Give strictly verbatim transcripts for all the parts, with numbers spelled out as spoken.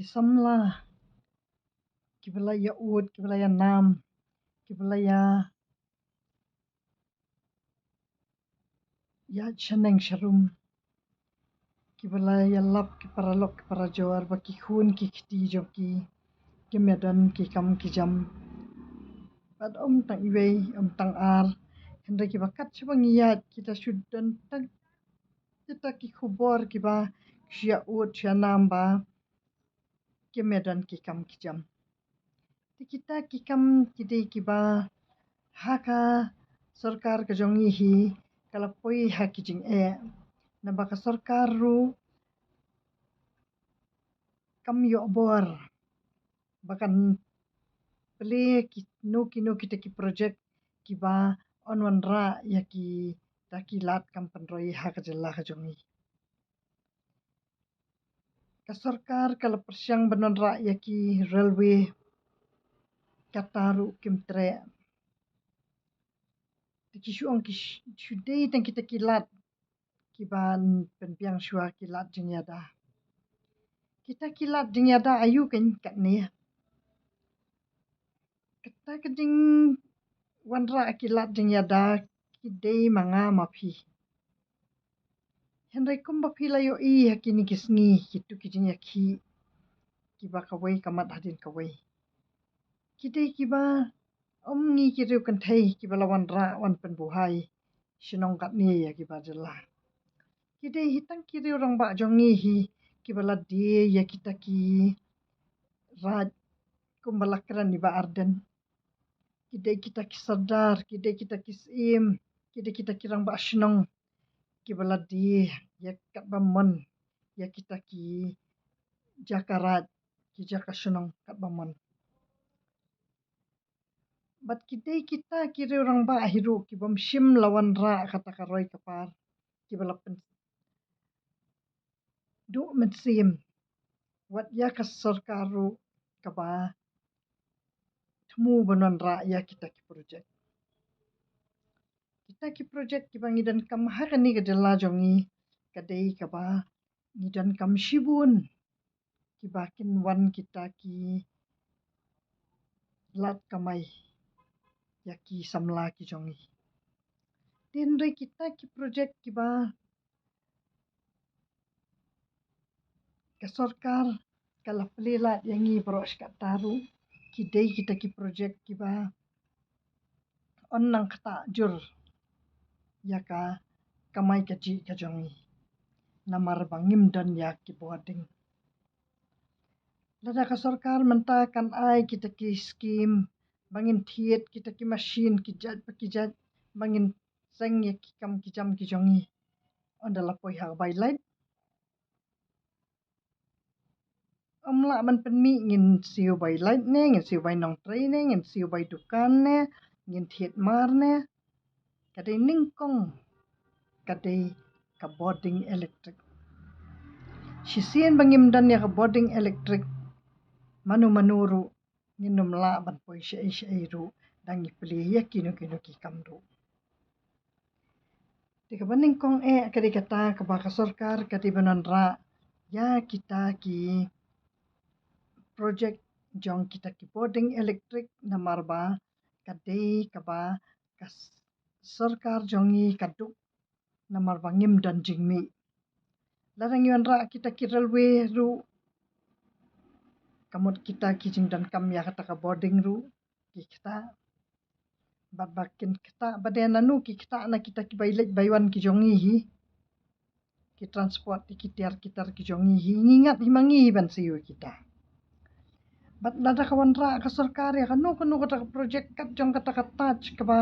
Ki samla kiba la ïa ud, kiba la ïa nam, kiba la ïa ïa shaneng sharum, kiba la ïa lap ki paralok ki parajor ba ki khun ki kti jong ki kim ïa don ki kam ki jam. Bad ym tang iwei, ym tang ar, hynrei kiba kat shaba ngi ïaid kita shu don tang kita ki khubor kiba shu ïa ud shu ïa nam ba kim ïa don ki kam ki jam. Te kita ki kam ki dei kiba ha ka sorkar ka jong ngi hi ka la poi ha ki jingeh. Naba ka sorkar ruh kam ïoh bor ba kan plie kino kino kita ki projek kiba yn wanrah ïa kita ki lad kam pynroi ha ka jylla ka jong ngi. Ka sorkar ka la pyrshang ban wanrah ïa ki railway, kata ruh kim treh. Te ki shu ong ki sh- shu dei tang kita ki lad kiban pynbiang shuwa ki lad jingïada. Kita ki lad jingïada aïu kein katne? Kata ka jingwanrah ki lad jingïada ki dei ma nga ma phi. Hynrei kumba phi la ïohi ha kine ki sngi, kito ki jingïakhih kiba kawei ka mat hadien kawei, ki dei kiba ym ngi ki riew kynthei kiba la wanrah wan pynbuhai shnong katne ïa kiba jylla. Ki dei hi tang ki riew rangbah jong ngi hi kiba la die ïa kita ki raid kumba la kren i Bah Ardent. Ki dei kita ki sordar, ki dei kita ki syiem, ki dei kita ki rangbah shnong kiba la die ïa katba mon ïa kita ki jaka raid, ki jaka shnong katba mon. Bad ki dei kita ki riew rangbah hi ruh kibym shym la wanrah kata ka roi ka par, kiba la pynduh mynsiem wat ïa ka sorkar ruh kaba thmu ban wanrah ïa kita ki projek. Kita ki projek kiba ngi donkam ha kane ka jylla jong ngi ka dei kaba ngi donkam shibun kiba kin wan kita ki lad kamai ïa ki samla ki jong ngi. Te hynrei kita ki projek kiba ka sorkar ka la plie lad ïa ngi baroh shi katta ruh ki dei kita ki projek kiba yn nang ktah jur ïa ka kamai kajih ka jong ngi. Namar ba ngim don ïa ki bording. Lada ka sorkar mynta kan ai kita ki skim ba ngin thied kita ki mashin ki jait pa ki jait ba ngin seng ïa ki kam ki jam ki jong ngi, ynda la poi ha ka bai lait, ym lah ban pynmih ngin siew bai lait ne, ngin siew bai nongtrei ne, ngin siew bai dukan ne, ngin thied mar ne. Ka dei nyngkong ka dei ka bording elektrik. Shisien ba ngim don ïa ka bording elektrik, mano mano ruh ngin ym lah ban poi shaei shaei ruh da ngi plie ïa kino kino ki kam ruh. Te kaba nyngkong eh ka dei kata kaba ka sorkar ka dei ban wanrah ïa kita ki projek jong kita ki bording elektrik, namar ba ka dei kaba ka s- sorkar jong ngi ka duk namar ba ngim don jingmih. Lada ngi wanrah kita ki railway ruh, ka mut kita ki jingdonkam ïa kata ka bording ruh ki ktah. Bad ba kin ktah, ba dei nanu ki ktah na kita ki bai leit bai wan ki jong ngi hi, ki transport ki tiar ki tar ki jong ngi hi, ngi ngat hi ma ngi hi ban siew ïa kita. Bad lada ka wanrah ka sorkar ïa kano kano kata ka projek kat jong kata ka taj kaba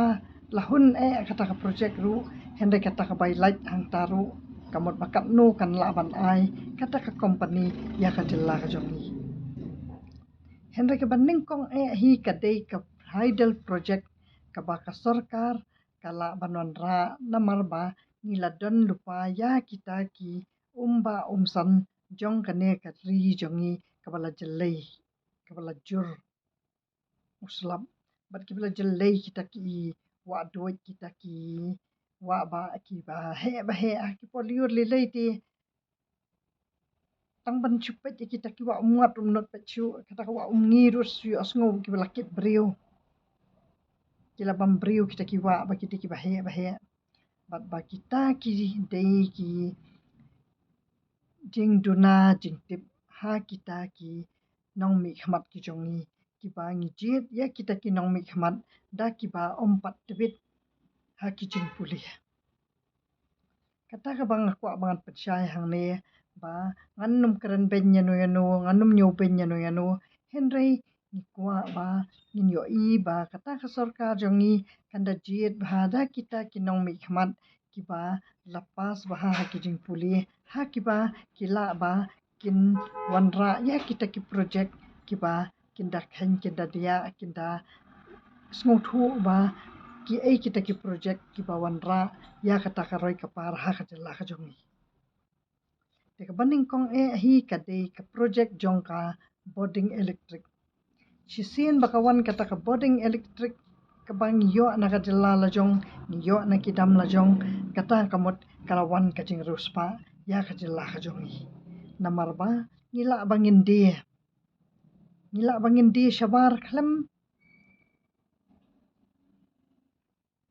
la hun eh kata ka projek ruh, hynrei kata ka bai lait hangta ruh ka mut ba katno kan lah ban ai kata ka company ïa ka jylla ka jong ngi. Hynrei kaba nyngkong eh hi ka dei ka hydel projek kaba ka sorkar ka lah ban wanrah namar ba ngi la don lypa ïa kita ki um ba um san jong kane ka ri jong ngi kaba la jyllei, kaba la jur u slap, bad kiba la jyllei kita ki wah duid, kita ki wah ba kiba heh ba heh, ah, ki por lyiur lei lei te Tang ban shu peit ïa kita ki wah um ngat um not peit shu, kata ka wah um ngi ruh shu ïohsngew kiba la kit briew. Ki la bam briew kita ki wah ba ki dei kiba heh ba heh. Bad ba kita ki dei ki jingduna jingtip ha kita ki nongmihkhmat ki jong ngi, kiba ngi jied ïa kita ki nongmihkhmat da kiba ym pat tbit ha ki jingpule. Kata kaba nga kwah ba ngan pynshai hangne ba ngan ym kren beiñ ïano ïano, ngan ym ñiew beiñ ïano ïano, hynrei ngi kwah ba ngin ïohi ba kata ka sorkar jong ngi kan da jied bha da kita ki nongmihkhmat kiba la pass bha ha ki jingpule, ha kiba ki lah ba kin wanrah ïa kita ki project kiba kin da kheiñ, kin da diah, kin da sngewthuh ba kiei kita ki project kiba wanrah ïa kata ka roi ka par ha ka jylla ka jong ngi. Te kaba nyngkong eh hi ka dei ka project jong ka bording electric. Shisien ba ka wan kata ka bording electric kaba ngi ïoh na ka jylla la jong, ngi ïoh na ki dam la jong, kata ka mut ka la wan ka jingriewspah ïa ka jylla ka jong ngi. Namar ba ngi lah ba ngin die, ngi lah ba ngin die shabar khlem,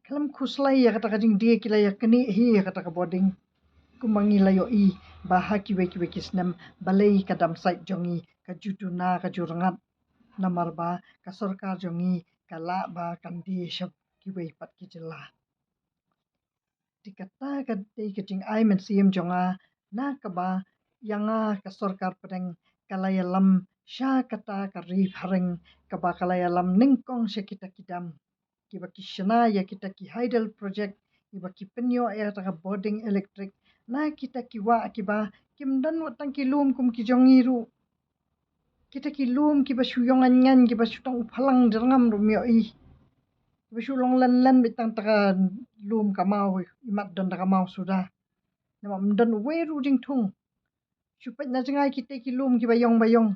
khlem khuslai ïa kata ka jingdie ki la ïa knieh hi ïa kata ka bording. Kumba ngi la ïohi ba ha kiwei kiwei ki snem balei ka dam site jong ngi ka ju duna ka ju rngat. Namar ba ka sorkar jong ngi ka lah ba kan die sha kiwei pat ki jylla. Te kata ka dei ka jingai mynsiem jong nga na kaba ïa nga ka sorkar pdeng ka la ïalam sha kata ka ri phareng kaba ka la ïalam nyngkong sha kita ki dam kiba ki shna ïa kita ki hydel project, kiba ki pynïoh ïa kata ka bording electric na kita ki wah kiba kim don wat tang ki lum kum ki jong ngi ruh. Kita ki lum kiba shu ïong ngain ngain, kiba shu tang u phlang dyrngam ruh ym ïohi. Kiba shu long len len beit tang ta ka lum ka maw, imat don ta ka maw suda. Namar ym don uwei ruh jingthung. Shu peit na jngai kita ki lum kiba ïong ba ïong.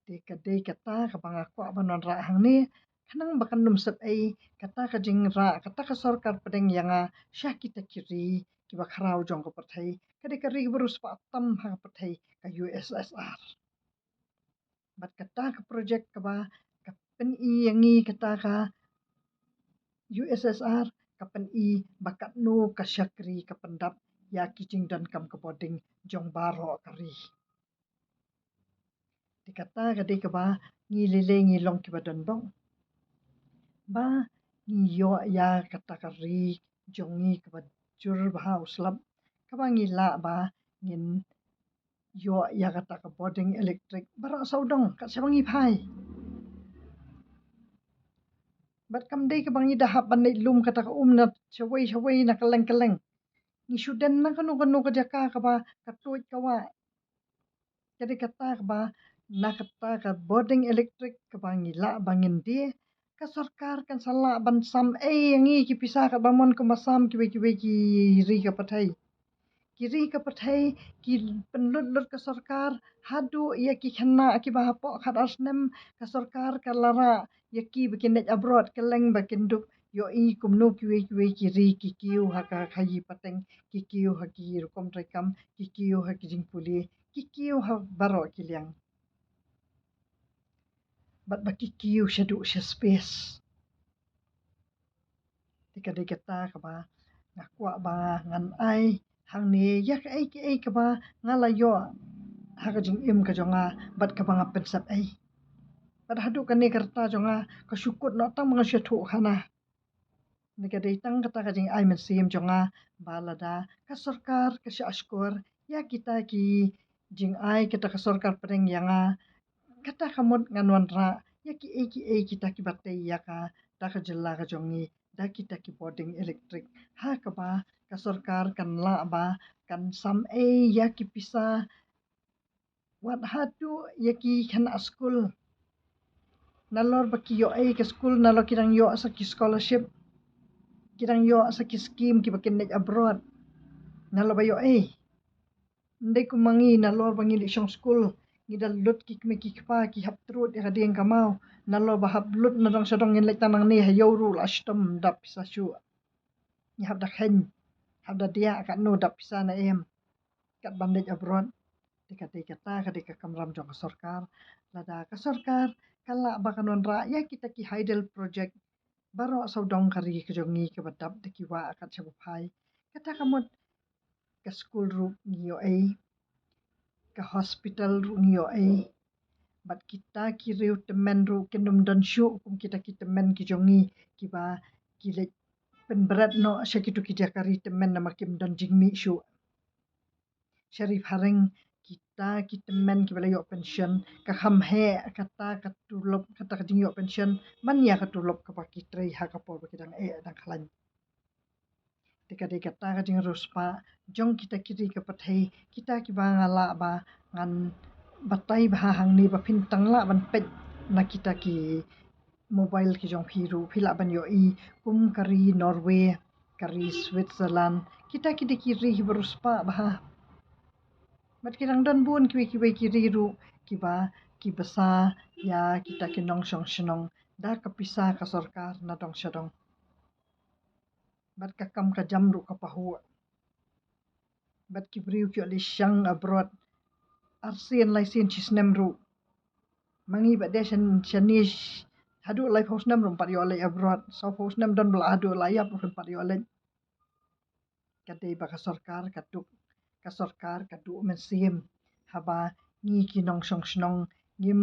Te ka dei kata kaba nga kwah ban wanrah hangne, khnang ba kan ym sep ei kata ka jingrah kata ka sorkar pdeng ïa nga sha kita ki ri kiba khraw jong ka pyrthei. Ka dei ka ri kaba riewspah tam ha ka pyrthei, ka U S S R. Bad kata ka project kaba ka pyni ïa ngi kata ka U S S R ka pyni ba katno ka shakri ka pyndap ïa ki jingdonkam ka bording jong baroh ka ri. Te kata ka dei kaba ngi lei lei ngi long kiba donbok ba ngi ïoh ïa kata ka ri jong ngi kaba jur bha u slap, kaba ngi lah ba ngin ïoh ïa kata ka bording electric baroh sawdong kat shaba ngi phai. Bad kam dei kaba ngi da hap ban leit lum kata ka um na shawei shawei na kylleng kylleng. Ngi shu den na kano kano ka jaka kaba ka tuid ka wah. Ka dei kata kaba na kata ka bording electric kaba ngi lah ba ngin die, ka sorkar kan sa lah ban sam ei ïa ngi ki pisa katba mon kumba sam kiwei kiwei ki ri ka pyrthei. Ki ri ka pyrthei ki pynlut lut ka sorkar haduh ïa ki khynnah kiba hapoh khatar snem, ka sorkar ka la rah ïa ki ba kin leit abroad kylleng ba kin dup ïohi kumno kiwei kiwei ki ri ki kiew ha ka khaïi pateng, ki kiew ha ki rukom treikam, ki kiew ha ki jingpule, ki kiew ha baroh ki liang. Bad ba ki kiew shaduh sha space. Te ka dei kata kaba nga kwah ba ngan ai hangne ïa kaei kaei kaba nga la ïoh ha ka jingim ka jong nga bad kaba nga pynsep ei. Bad haduh kane ka rta jong nga ka shu kut noh tang ba nga shu ïathuh khana. Te ka dei tang kata ka jingai mynsiem jong nga ba lada ka sorkar ka shah shkor ïa kita ki jingai kata ka sorkar pdeng ïa nga, kata ka mut ngan wanrah ïa kiei kiei kita kiba tei ïa kata ka jylla ka jong ngi da kita ki bording electric, ha kaba ka sorkar kan lah ba kan sam ei ïa ki pisa wat haduh ïa ki khynnah skul. Nalor ba ki ïoh ei ka skul, nalor ki dang ïoh sa ki scholarship, ki dang ïoh sa ki scheme kiba kin leit abroad. Nalor ba ïoh ei. Ym dei kum ma ngi, nalor ba ngi leit shong skul, ngi da lut ki kmie ki kpa ki hap trud ïa ka dieng ka maw. Nalor ba hap lut na dong sha dong, ngin leit tang nangne ha ïew ruh la shitom, dap pisa shuh. Ngi hap da kheiñ, hap da diah katno, dap pisa ne em. kat ban leit abroad. Te ka dei kata ka dei ka kamram jong ka sorkar. Lada ka sorkar ka lah ba kan wanrah ïa kita ki hydel project baroh sawdong ka ri ka jong ngi kaba dap da ki wah kat sha ba phai. Kata ka mut ka skul ruh ngi ïoh ei, ka hospital ruh ngi ïoh ei. Bad kita ki riew tymmen ruh kin ym don shuh kum kita ki tymmen ki jong ngi kiba ki leit pynbret noh sha kitu ki jaka ri tymmen namar kim don jingmih shuh. Sharif Haring, kita ki tymmen kiba la ïoh pension, ka kham heh kata ka tulop, kata ka jingïoh pension man ïa ka tulop kaba ki trei ha ka por ba ki dang eh dang khlaiñ. Te ka dei kata ka jingriewspah jong kita ki ri ka pyrthei, kita kiba nga lah ba ngan batai bha hangne ba phin tang lah ban peit na kita ki mobile ki jong phi ruh, phi lah ban ïohi kum ka ri Norway, ka ri Switzerland, kita ki dei ki ri kiba riewspah bha. Bad ki dang don bun kiwei kiwei ki ri ruh kiba ki bsa ïa kita ki nongshong shnong da ka pisa ka sorkar na dong sha dong. Bad ka kam ka jam ruh ka pahuh. Bad ki briew ki ïoh leit shang abroad arsien laisien shisnem ruh. Ma ngi ba dei shan shane sh- haduh laiphew snem ruh ym pat ïoh leit abroad. Sawphew snem don ba la haduh la ïap ruh ym pat ïoh leit. Ka dei ba ka sorkar ka duk, ka sorkar ka duh mynsiem haba ngi ki nongshong shnong ngim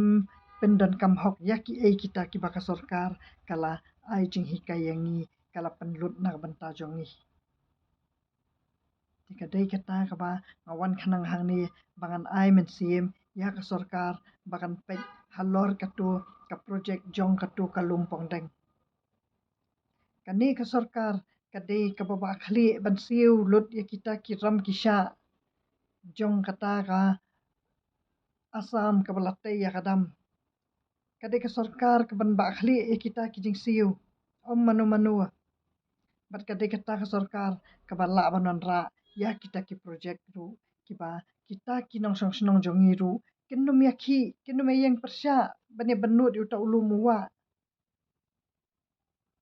pyndonkam hok ïa kiei kita kiba ka sorkar ka la ai jinghikai ïa ngi, ka la pynlut na ka bynta jong ngi. Te ka dei kata kaba nga wan khnang hangne ba ngan ai mynsiem ïa ka sorkar ba kan peit halor katu ka projek jong katu ka lum pongdeng. Kane ka sorkar ka dei kaba bah khlieh ban siew lut ïa kita ki ram ki shah jong kata ka Assam kaba la tei ïa ka dam. Ka dei ka sorkar kaban bah khlieh ïa kita ki jingsiew, ym mano mano. Bad ka dei kata ka sorkar kaba lah ban wanrah ïa kita ki projek ruh kiba kita ki nongshong shnong jong ngi ruh kin ym ïakhih, kin ym ïeng pyrshah ban ïa bynnud ïa uta u lum u wah.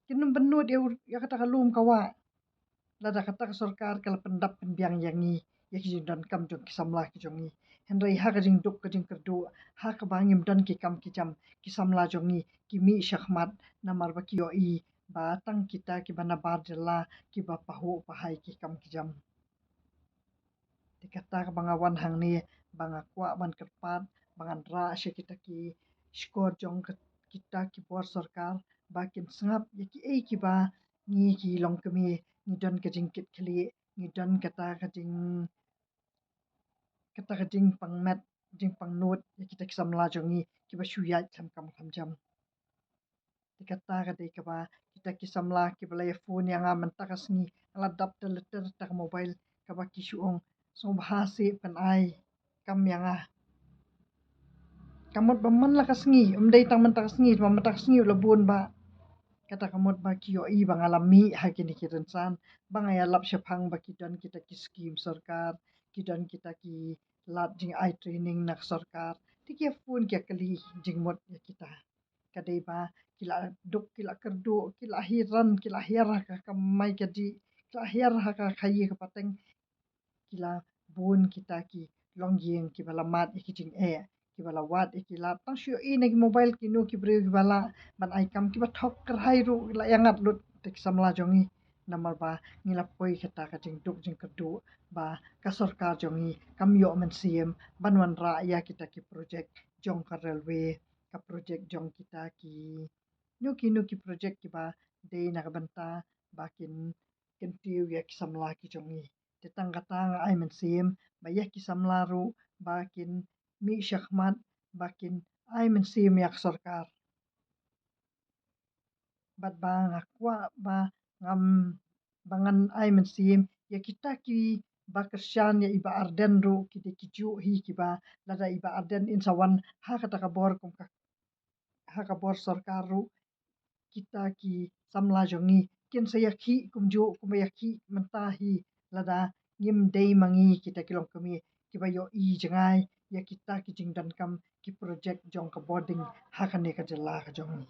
Kin ym bynnud ïa u, ïa kata ka lum ka wah. Lada kata ka sorkar ka la pyndap pynbiang ïa ngi ïa ki jingdonkam jong ki samla ki jong ngi. Hynrei ha ka jingduk ka jingkyrduh, ha kaba ngim don ki kam ki jam, ki samla jong ngi ki mih shakhmat namar ba ki ïohi ba tang kita kiba nabar jylla kiba pahuh pahai ki kam ki jam. Te kata kaba nga wan hangne ba nga kwah ban kyrpad ba ngan rah sha kita ki shkor jong ka, kita ki bor sorkar ba kin sngap ïa kiei kiba ngi ki longkmie ngi don ka jingkitkhlieh, ngi don kata ka jing, kata ka jingpangmet, jingpangnud ïa kita ki samla jong ngi kiba shu ïaid khlem kam khlem jam. Te kata ka dei kaba kita ki samla kiba la ïa phone ïa nga mynta ka sngi, nga la dap da letter ta ka mobile kaba ki shu ong, sngewbha seh pyn-ai kam ïa nga. Ka mut ba man la ka sngi, ym dei tang mynta ka sngi, ba mynta ka sngi u la bun ba. Kata ka mut ba ki ïohi ba nga la mih ha kine ki rynsan, ba nga ïalap shaphang ba ki don kita ki skim sorkar, ki don kita ki lad jingai training na ka sorkar. Te ki ïa phone ki ïa kylli jingmut ïa kita. Ka dei ba ki la duk, ki la kyrduh, ki la hiar, ki la hiar ha ka kamai kadih, ki la hiar ha ka khaïi ka pateng. Ki la bun kita ki longïing kiba la mad ïa ki jingeh, kiba la wad ïa ki lad. Tang shu ïohi na ki mobile kino ki briew kiba lah ban ai kam, kiba thok kyrhai ruh ki la ïangat lut. Te ki samla jong ngi, namar ba ngi la poi kata ka jingduk jingkyrduh ba ka sorkar jong ngi kam ïoh mynsiem ban wanrah ïa kita ki projek jong ka railway, ka projek jong kita ki, kino kino ki projek kiba dei na ka bynta ba kin kyntiew ïa ki samla ki jong ngi. Te tang kata nga ai mynsiem ba ïa ki samla ruh ba kin mih shakhmat, ba kin ai mynsiem ïa ka sorkar. Bad ba nga kwah ba ngam, ba ngan ai mynsiem ïa kita kiba kyrshan ïa i Bah Ardent ruh, ki dei kijuh hi kiba lada i Bah Ardent in sa wan ha kata ka bor kum ka, ha ka bor sorkar ruh, kita ki samla jong ngi kin sa ïakhih kumjuh kumba ïakhih mynta hi lada ngim dei ma ngi kita ki longkmie kiba ïohi jngai ïa kita ki jingdonkam ki projek jong ka bording ha kane ka jylla ka jong ngi.